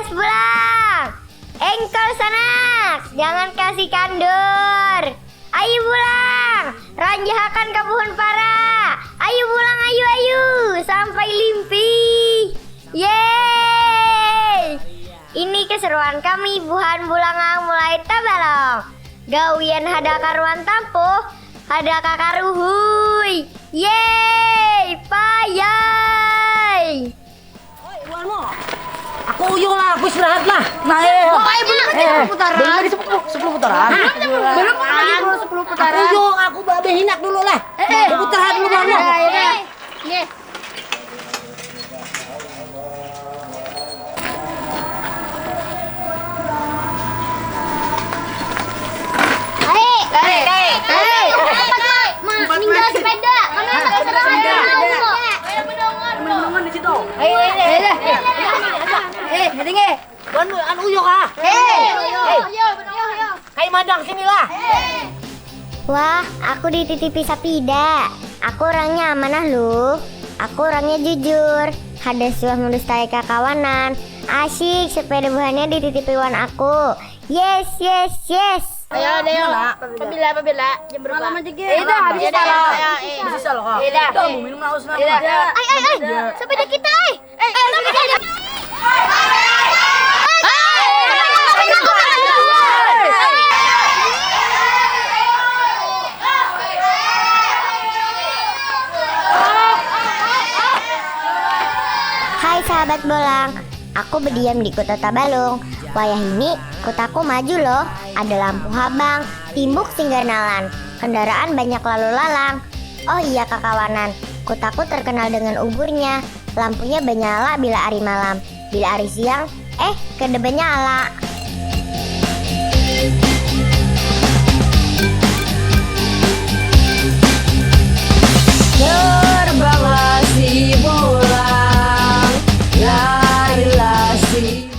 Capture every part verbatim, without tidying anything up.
Pulang. Engkol sanak, jangan kasih kandur. Ayu pulang, ranjahakan ka puhun para. Ayu pulang, ayu, ayu, sampai limpi. Yeay. Ini keseruan kami buhan bulangang mulai tabalong. Gawian hada karuan tampuh, hada kakaruhui. Yeay, payay. Oi, buhanmu. Aku uyung lah, aku istirahat lah. Nah, eh. Wah, eh, belum lagi sepuluh putaran. Belum lagi sepuluh, sepuluh putaran. Hah? Belum lagi sepuluh putaran. Aku uyung, aku babe hinak dulu lah. Eh, eh. Aku istirahat dulu buhanmu. Eh, eh. Nggih. Hei, hei, hei, hei. Ninggal sepeda. Kami anak sepeda. Ayo, ayo, ayo. Eh, jadi nggih. Wan, anu uyuk ah. Hei. Hei. Kai madang sini lah. Wah, aku dititipi sapida. Aku orangnya amanah loh. Aku orangnya jujur. Kada suah mendustai kakawanan. Asyik sepeda buhannya dititipi wan aku. Yes, yes, yes. Ayo, ayo. Pabila, pabila. Jam berapa? Malam aja, Ge. Eh, dah, habis salah. Habis salah kok. Eh, dah. Dah, mau minum haus lah. Eh, dah. Ai, ai, ai. Sepeda kita, ai. Eh, eh, sepeda kita. Hai sahabat bolang, aku berdiam di kota Tabalong. Wayah ini kotaku maju loh, ada lampu habang, timbuk singgarnalan, kendaraan banyak lalu lalang. Oh iya kakawanan, kotaku terkenal dengan uburnya, lampunya banyala bila ari malam, bila ari siang, eh kada banyala. Terbawa si bolang, larilah si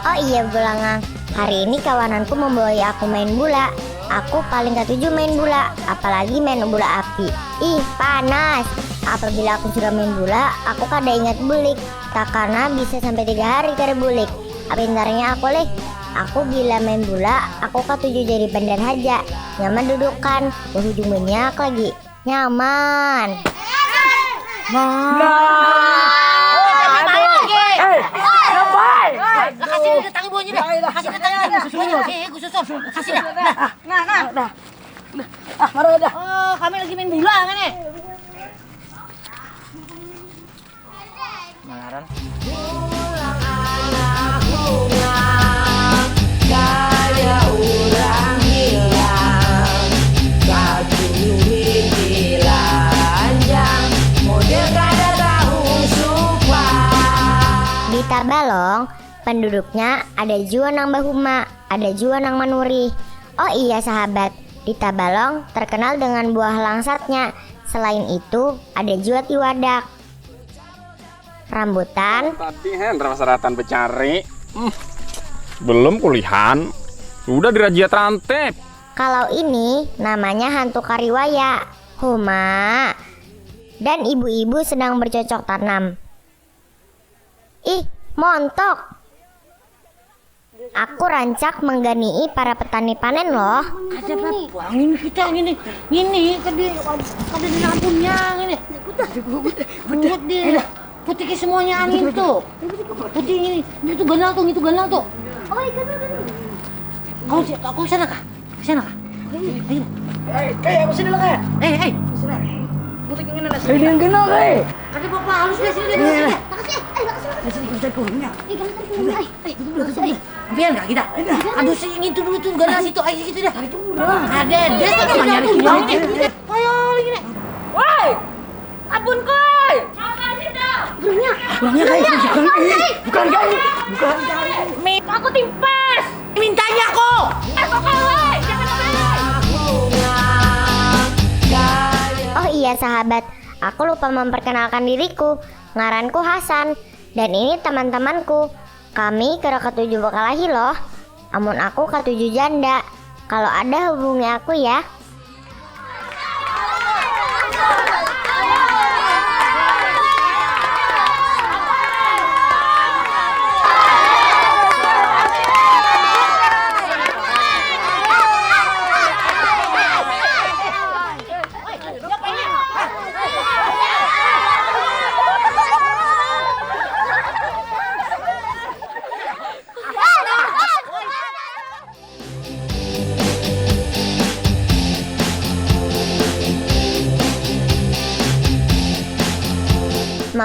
Oh iya, Bulangang. Hari ini kawananku membawai aku main bula. Aku paling katuju main bula, apalagi main bula api. Ih, panas. Apabila aku sudah main bula, aku kada ingat bulik. Tak karena bisa sampai tiga hari kada bulik. Apa pintarnya aku leh? Aku bila main bula, aku katuju jadi bandar haja. Nyaman dudukan, berhujung banyak lagi. Nyaman. Nah. Nah. Aduh. Eh, ngapain? Kasih dia tangan buahnya dah. Kasih dia tangan. Susul. Eh, gue susul. Kasih dah. Nah, nah, nah. Ah, marah dah. Oh, kami lagi main bola kan nih? Mangaran. Di Tabalong, penduduknya ada jua nang bahuma, ada jua nang manurih. Oh iya sahabat, di Tabalong terkenal dengan buah langsatnya. Selain itu, ada jua tiwadak. Rambutan. Tadi hen rasa ratan becari. Hmm. Belum kulihan, sudah dirajia trantip. Kalau ini namanya hantu kariwaya. Huma. Dan ibu-ibu sedang bercocok tanam. Ih, montok. Aku rancak menggani'i para petani panen loh. Kada apa-apa, ngini kita ngini, ngini kada kada dinampun nya ngini. Buat di putiki semuanya angin tuh. Putih ngini, itu ganal tuh, itu ganal tuh. Kau si kau sana kah? Sana kah? Ayo. Eh, kayak apa sini lah kayak? Eh, eh. Sana. Putih ngini nasi. Ini yang ganal kayak. Kada apa-apa, halus deh sini deh. Makasih. Eh, makasih. Sini kita kurungnya. Eh, ganal kurungnya. Ampian kah kita? Aduh si ingin tuh dulu tuh ganas itu aja gitu dah. Ada ada sama nyari kita ini. Ayo lagi nih. Woi, kabun koi. Orangnya, orangnya kayak bukan kayak, bukan kayak, bukan kayak. Mi, aku timpas. Mintanya kok. Eh, kok kawai? Jangan kawai. Oh iya sahabat, aku lupa memperkenalkan diriku. Ngaranku Hasan. Dan ini teman-temanku. Kami kada katuju bakalahi loh. Amun aku katuju janda. Kalau ada hubungi aku ya.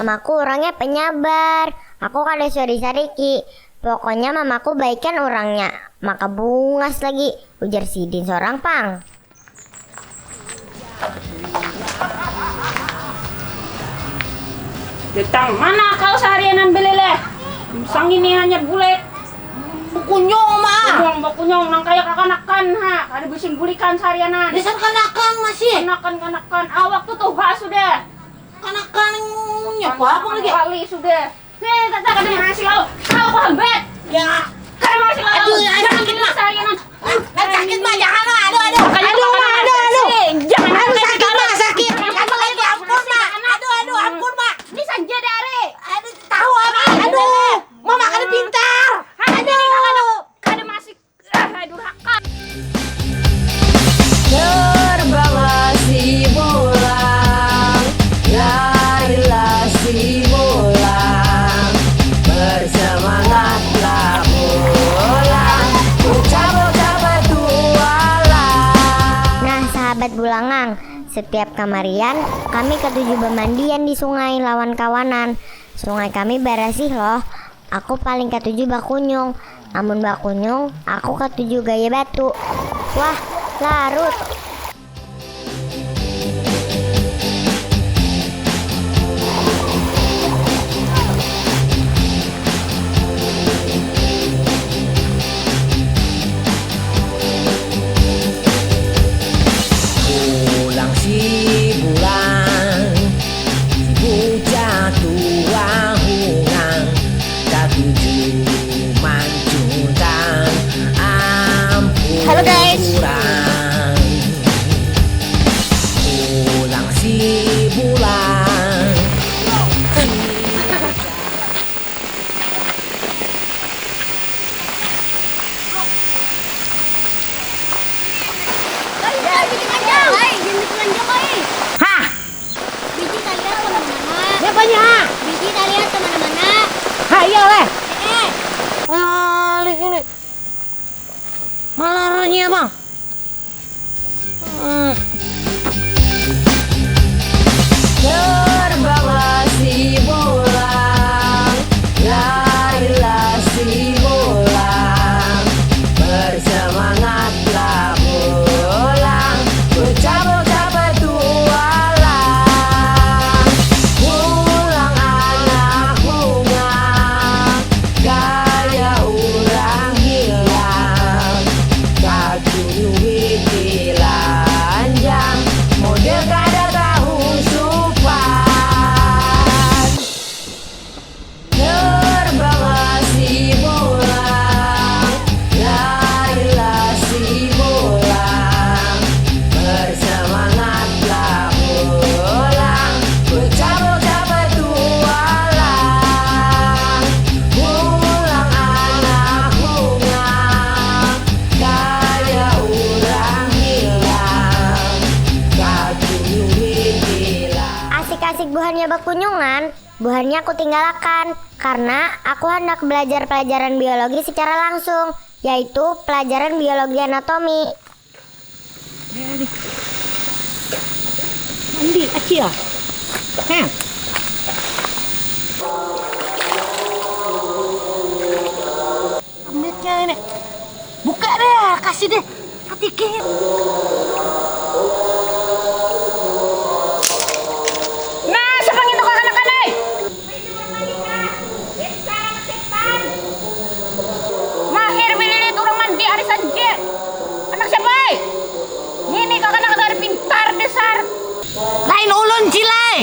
Mamaku urangnya penyabar. Aku kada suah disariki. Pokoknya mamaku baikan urangnya. Maka bungas lagi. Ujar sidin sorang pang. Datang mana kau seharianan beleleh? Sangini hanya bulik. Kunyung mah. Kunyung, bakunyung nang kaya kakanakan ha. Kada bisin bulikan seharianan. Dasar kanakan masih. Kanakan, kanakan. Awak tu tuha sudah. Kanakan nyapa apa lagi? Kali sudah. Hei, tata kada masih kau. Kau aku hambat. Ya. Kada masih kau. Aduh, ya, jangan sakit, Mak. Seharianan. Kan sakit mah, jangan lah. Aduh, aduh. Aduh, aduh, aduh. Jangan. Aduh, sakit mah, sakit. Aduh, aduh, ampun mah. Aduh, aduh, ampun mah. Ini saja dari. Aduh, tahu apa? Aduh, mama kada pintar. Aduh. Kada masih. Ah, durhaka. Terbanglah si bulang, larilah si bulang, bersemangatlah pulang, bocah-bocah bertualang. Nah, sahabat bulangang, setiap kamarian kami katuju bamandian di sungai lawan kawanan. Sungai kami barasih loh. Aku paling katuju bakunyung. Amun bakunyung, aku katuju gaya batu. Wah, larut. Pulang si bulang, si bujang tuah hungang, katuju mancungkang, ampun. Halo, guys. Urang. Pulang si bulang. Hah? Biji talihat kemana-mana. Siapanya? Biji talihat kemana-mana. Hah, iya leh. Eh. Alih ini. Malarnya, Bang. Hmm. Terbanglah si bulang, larilah si bulang, bersemangatlah pulang, bocah-bocah bertualang. Pulang anak bunga, gaya urang hilang. Duit dilanjang, model kada tahu supan. Terbanglah si bulang, larilah si bulang, bersemangatlah pulang, bocah-bocah bertualang, pulang anak bunga. Kaya urang hilang, katuju hilang. Asik-asik buhannya bakunyungan, buhannya aku tinggalakan karena aku handak belajar pelajaran biologi secara langsung, yaitu pelajaran biologi anatomi. Mandi, acil. Hah. Amitnya ini. Buka deh, kasih deh. Patikin. Nah, siapa ngintu kakanakan, ai? Mahir bililit urang mandi ari sanji. Anak siapa, ai? Ngini kakanakan ari pintar dasar. Lain ulun, Cil, ai.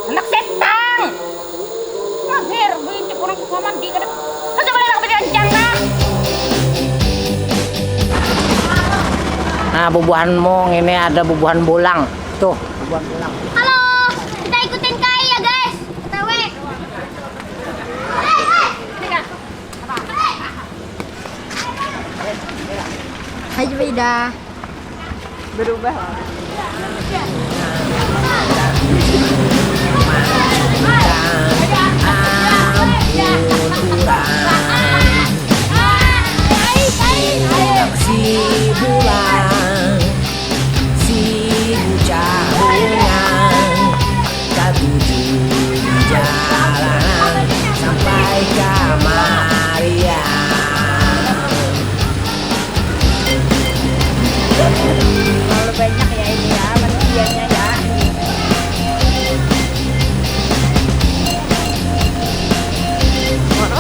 Anak setang. Mahir, buicik urang suka mandi kada. Kada boleh anak berancang kah? Nah, bubuhanmu ngini ada bubuhan bulang. Tuh, bubuhan bulang. Halo, kita ikutin Kai ya, guys. O T W. Hai, hai. Ini kah? Hai, Jubaida. Berubah. Si bulang, si bujang,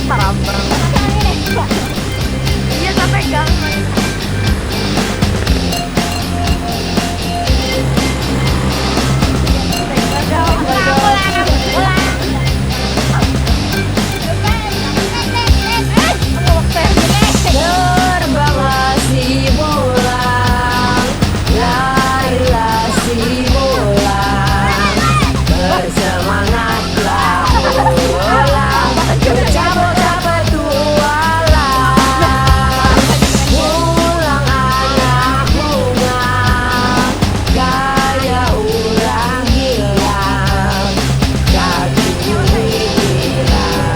Tarabang. Iya, tak pegang. Terbanglah si bolang, larilah si bolang, bersemangatlah bolang, bocah-bocah petualang, bolang anak bunga, gaya urang hilang, kaki urang hilang.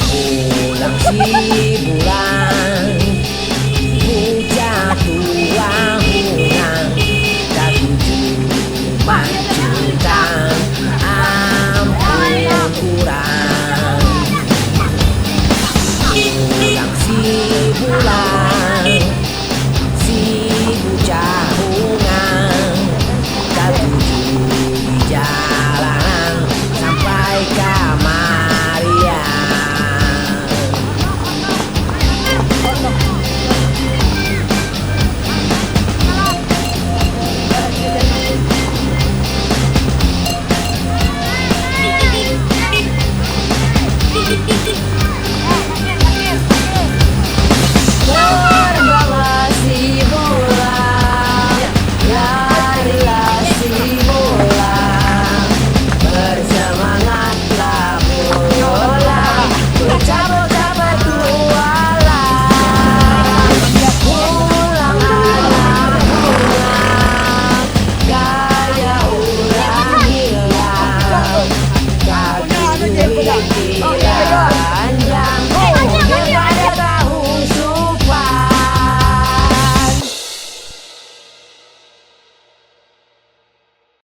Pulang si